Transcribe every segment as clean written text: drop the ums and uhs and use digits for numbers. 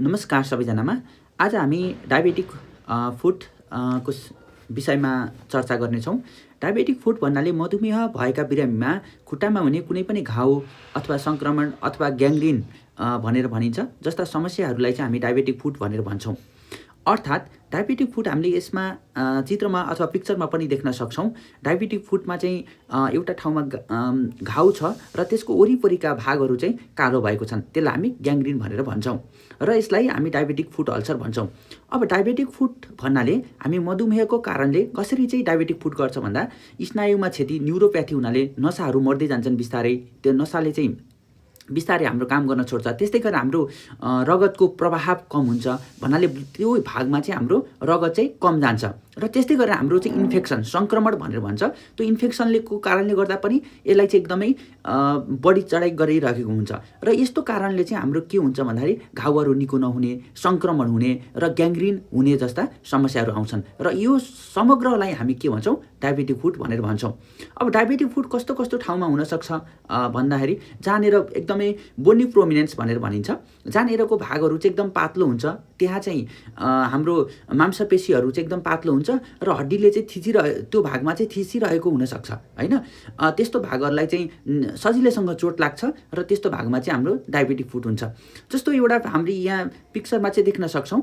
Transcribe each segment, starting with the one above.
नमस्कार सबैजनामा। आज हामी डायबेटिक फुड को विषयमा चर्चा गर्नेछौँ। डायबेटिक फुड भन्नाले मधुमेह भएका बिरामीमा खुट्टामा हुने कुनै पनि घाउ अथवा सङ्क्रमण अथवा ग्याङ्ग्रिन भनेर भनिन्छ। जस्ता समस्याहरूलाई चाहिँ हामी डायबेटिक फुड भनेर भन्छौँ। अर्थात् डायबेटिक फुड हामीले यसमा चित्रमा अथवा पिक्चरमा पनि देख्न सक्छौँ। डायबेटिक फुडमा चाहिँ एउटा ठाउँमा घाउ छ र त्यसको वरिपरिका भागहरू चाहिँ कालो भएको छन्। त्यसलाई हामी ग्याङ्ग्रिन भनेर भन्छौँ र यसलाई हामी डायबेटिक फुड अल्सर भन्छौँ। अब डायबेटिक फुड भन्नाले हामी मधुमेहको कारणले कसरी चाहिँ डायबेटिक फुड गर्छ भन्दा स्नायुमा क्षति, न्युरोप्याथी हुनाले नसाहरू मर्दै जान्छन् बिस्तारै। त्यो नसाले चाहिँ बिस्तारै हाम्रो काम गर्न छोड्छ। त्यस्तै गरेर हाम्रो रगतको प्रवाह कम हुन्छ भन्नाले त्यो भागमा चाहिँ हाम्रो रगत चाहिँ कम जान्छ र त्यस्तै गरेर हाम्रो चाहिँ इन्फेक्सन, सङ्क्रमण भनेर भन्छ, त्यो इन्फेक्सनलेको कारणले गर्दा पनि यसलाई चाहिँ एकदमै बढी चढाइ गरिरहेको हुन्छ र यस्तो कारणले चाहिँ हाम्रो के हुन्छ भन्दाखेरि घाउहरू निको नहुने, सङ्क्रमण हुने र ग्याङ्ग्रिन हुने जस्ता समस्याहरू आउँछन् र यो समग्रलाई हामी के भन्छौँ? डायबेटिक फुड भनेर भन्छौँ। अब डायबेटिक फुड कस्तो कस्तो ठाउँमा हुनसक्छ भन्दाखेरि जहाँनिर एकदमै बोनी प्रोमिनेन्स भनेर भनिन्छ, जहाँनिरको भागहरू चाहिँ एकदम पातलो हुन्छ, त्यहाँ चाहिँ हाम्रो मांसपेशीहरू चाहिँ एकदम पातलो हुन्छ र हड्डीले चाहिँ त्यो भागमा चाहिँ थिचिरहेको हुनसक्छ होइन। त्यस्तो भागहरूलाई चाहिँ सजिलैसँग चोट लाग्छ र त्यस्तो भागमा चाहिँ हाम्रो डायबेटिक फुड हुन्छ। जस्तो एउटा हामीले यहाँ पिक्चरमा चाहिँ देख्न सक्छौँ।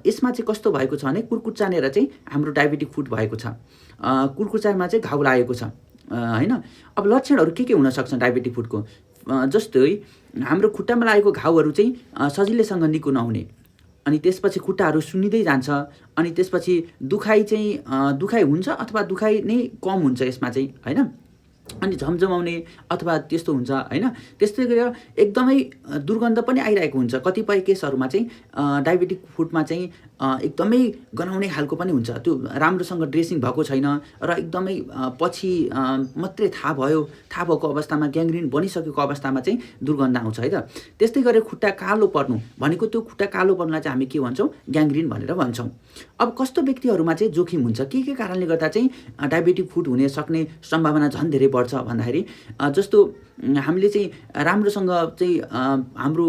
यसमा चाहिँ कस्तो भएको छ भने कुर्कुच्चानेर चाहिँ हाम्रो डायबेटिक फुड भएको छ। कुर्कुच्चामा चाहिँ घाउ लागेको छ होइन। अब लक्षणहरू के हुनसक्छ डायबेटिक फुडको? जस्तै हाम्रो खुट्टामा लागेको घाउहरू चाहिँ सजिलैसँग निको नहुने, अनि त्यसपछि खुट्टाहरू सुन्निँदै जान्छ, अनि त्यसपछि दुखाइ हुन्छ अथवा दुखाइ नै कम हुन्छ यसमा चाहिँ होइन, अनि झमझमाउने अथवा त्यस्तो हुन्छ होइन। त्यस्तै गरेर एकदमै दुर्गन्ध पनि आइरहेको हुन्छ। कतिपय केसहरूमा चाहिँ डायबेटिक फुडमा चाहिँ एकदमै गनाउने खालको पनि हुन्छ। त्यो राम्रोसँग ड्रेसिङ भएको छैन र एकदमै पछि मात्रै थाहा भएको अवस्थामा, ग्याङ्ग्रिन बनिसकेको अवस्थामा चाहिँ दुर्गन्ध आउँछ है त। त्यस्तै गरेर खुट्टा कालो पर्नु भनेको, त्यो खुट्टा कालो पर्नुलाई चाहिँ हामी के भन्छौँ? ग्याङ्ग्रिन भनेर भन्छौँ। अब कस्तो व्यक्तिहरूमा चाहिँ जोखिम हुन्छ, के कारणले गर्दा चाहिँ डायबेटिक फुड हुने सक्ने सम्भावना झन् धेरै बढ्छ भन्दाखेरि जस्तो हामीले चाहिँ राम्रोसँग चाहिँ हाम्रो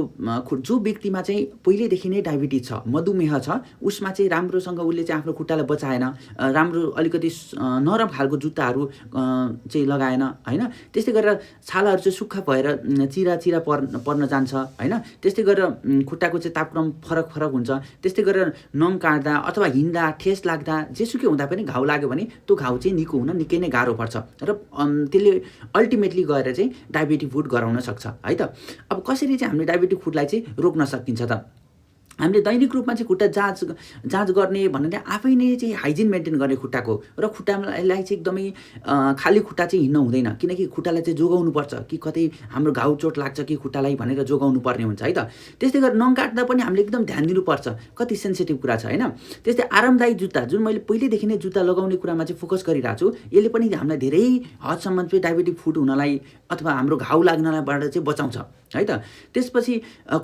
जो व्यक्तिमा चाहिँ पहिल्यैदेखि नै डायबिटिज छ, मधुमेह छ, उसमा चाहिँ राम्रोसँग उसले चाहिँ आफ्नो खुट्टालाई बचाएन, राम्रो अलिकति नरम खालको जुत्ताहरू चाहिँ लगाएन होइन। त्यस्तै गरेर छालाहरू चाहिँ सुक्खा भएर चिरा पर्न जान्छ होइन। त्यस्तै गरेर खुट्टाको चाहिँ तापक्रम फरक हुन्छ। त्यस्तै गरेर नङ काट्दा अथवा हिँड्दा ठेस लाग्दा जेसुकै हुँदा पनि घाउ लाग्यो भने त्यो घाउ चाहिँ निको हुन निकै नै गाह्रो पर्छ र त्यसले अल्टिमेटली गएर चाहिँ डायबेटिक फुड गराउन सक्छ है त। अब कसरी चाहिँ हामीले डायबेटिक फुडलाई चाहिँ रोक्न सकिन्छ त? हामीले दैनिक रूपमा चाहिँ खुट्टा जाँच गर्ने भन्नाले आफै नै चाहिँ हाइजिन मेन्टेन गर्ने खुट्टाको, र खुट्टालाई चाहिँ एकदमै खाली खुट्टा चाहिँ हिँड्नु हुँदैन, किनकि खुट्टालाई चाहिँ जोगाउनुपर्छ कि कतै हाम्रो घाउ चोट लाग्छ कि खुट्टालाई भनेर जोगाउनु पर्ने हुन्छ है त। त्यस्तै गरेर नङ काट्दा पनि हामीले एकदम ध्यान दिनुपर्छ, कति सेन्सिटिभ कुरा छ होइन। त्यस्तै आरामदायी जुत्ता, जुन मैले पहिल्यैदेखि नै जुत्ता लगाउने कुरामा चाहिँ फोकस गरिरहेको छु, यसले पनि हामीलाई धेरै हदसम्म चाहिँ डायबेटिक फुड हुनलाई अथवा हाम्रो घाउ लाग्नलाईबाट चाहिँ बचाउँछ है त। त्यसपछि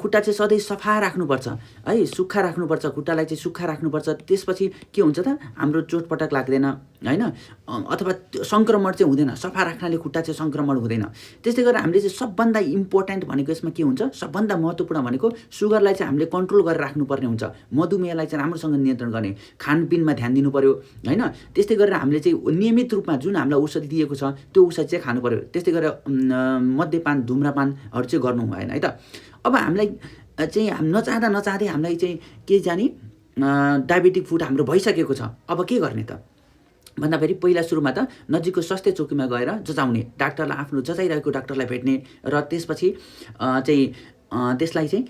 खुट्टा चाहिँ सधैँ सफा राख्नुपर्छ है, सुक्खा राख्नुपर्छ, खुट्टालाई चाहिँ सुक्खा राख्नुपर्छ। त्यसपछि के हुन्छ त, हाम्रो चोटपटक लाग्दैन होइन, अथवा सङ्क्रमण चाहिँ हुँदैन। सफा राख्नाले खुट्टा चाहिँ सङ्क्रमण हुँदैन। त्यस्तै गरेर हामीले चाहिँ सबभन्दा इम्पोर्टेन्ट भनेको यसमा के हुन्छ, सबभन्दा महत्त्वपूर्ण भनेको सुगरलाई चाहिँ हामीले कन्ट्रोल गरेर राख्नुपर्ने हुन्छ। मधुमेहलाई चाहिँ राम्रोसँग नियन्त्रण गर्ने, खानपिनमा ध्यान दिनु पऱ्यो होइन। त्यस्तै गरेर हामीले चाहिँ नियमित रूपमा जुन हामीलाई औषधि दिएको छ त्यो औषधि चाहिँ खानु पऱ्यो। त्यस्तै गरेर मद्यपान, धुम्रपानहरू चाहिँ गर्नु भएन है त। अब हामीलाई चाहिँ नचाहँदै हामीलाई चाहिँ के जाने डायबेटिक फुड हाम्रो भइसकेको छ, अब के गर्ने त भन्दाखेरि पहिला सुरुमा त नजिकको स्वास्थ्य चौकीमा गएर जचाउने, डाक्टरलाई आफ्नो जचाइरहेको डाक्टरलाई भेट्ने र त्यसपछि चाहिँ त्यसलाई चाहिँ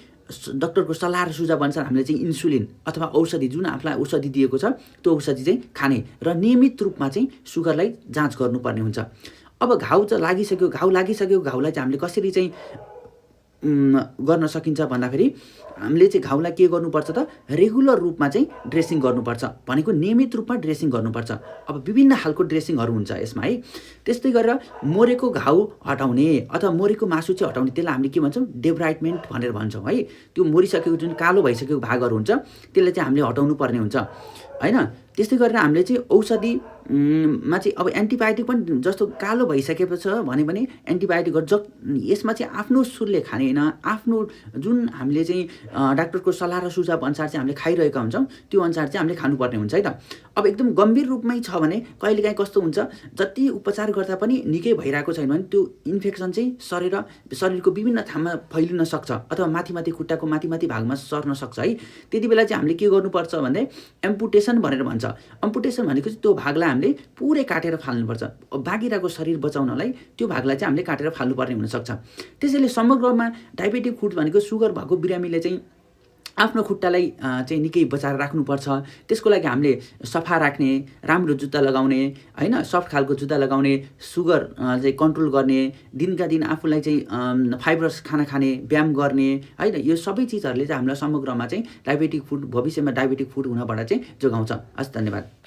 डक्टरको सल्लाह र सुझाव अनुसार हामीले चाहिँ इन्सुलिन अथवा औषधि, जुन आफूलाई औषधि दिएको छ त्यो औषधि चाहिँ खाने र नियमित रूपमा चाहिँ सुगरलाई जाँच गर्नुपर्ने हुन्छ। अब घाउ लागिसक्यो घाउलाई चाहिँ हामीले कसरी चाहिँ गर्न सकिन्छ भन्दाखेरि हामीले चाहिँ घाउलाई के गर्नुपर्छ त, रेगुलर रूपमा चाहिँ ड्रेसिङ गर्नुपर्छ, भनेको नियमित रूपमा ड्रेसिङ गर्नुपर्छ। अब विभिन्न खालको ड्रेसिङहरू हुन्छ यसमा है। त्यस्तै गरेर मरेको घाउ हटाउने अथवा मरेको मासु चाहिँ हटाउने, त्यसलाई हामीले के भन्छौँ? डेब्राइटमेन्ट भनेर भन्छौँ है। त्यो मरिसकेको जुन कालो भइसकेको भागहरू हुन्छ त्यसलाई चाहिँ हामीले हटाउनु पर्ने हुन्छ। होइन? त्यस्तै गरेर हामीले चाहिँ औषधि मा चाहिँ अब एन्टिबायोटिक पनि जस्तो कालो भइसकेको छ भने पनि एन्टिबायोटिकहरू यसमा चाहिँ आफ्नो सुरले खाने होइन, आफ्नो जुन हामीले चाहिँ डाक्टरको सल्लाह र सुझाव अनुसार चाहिँ हामीले खाइरहेका हुन्छौँ, त्यो अनुसार चाहिँ हामीले खानुपर्ने हुन्छ है त। अब एकदम गम्भीर रूपमै छ भने कहिलेकाहीँ कस्तो हुन्छ, जति उपचार गर्दा पनि निकै भइरहेको छैन भने त्यो इन्फेक्सन चाहिँ शरीरको विभिन्न ठाउँमा फैलिन सक्छ अथवा माथि खुट्टाको माथि भागमा सर्न सक्छ है। त्यति बेला चाहिँ हामीले के गर्नुपर्छ भने एम्पुटेसन भनेर भन्छ। एम्पुटेसन भनेको चाहिँ त्यो भागलाई हामीले पुरै काटेर फाल्नुपर्छ। बाँकी रहेको शरीर बचाउनलाई त्यो भागलाई चाहिँ हामीले काटेर फाल्नुपर्ने हुनसक्छ। त्यसैले समग्रमा डायबेटिक फुट भनेको सुगर भएको बिरामीले चाहिँ आफ्नो खुट्टालाई चाहिँ निकै बचाएर राख्नुपर्छ। त्यसको लागि हामीले सफा राख्ने, राम्रो जुत्ता लगाउने, होइन, सफ्ट खालको जुत्ता लगाउने, सुगर चाहिँ कन्ट्रोल गर्ने, दिनका दिन आफूलाई चाहिँ फाइबरस खाना खाने, व्यायाम गर्ने, होइन, यो सबै चिजहरूले चाहिँ हामीलाई समग्रमा चाहिँ भविष्यमा डायबेटिक फुट हुनबाट चाहिँ जोगाउँछ। हस्, धन्यवाद।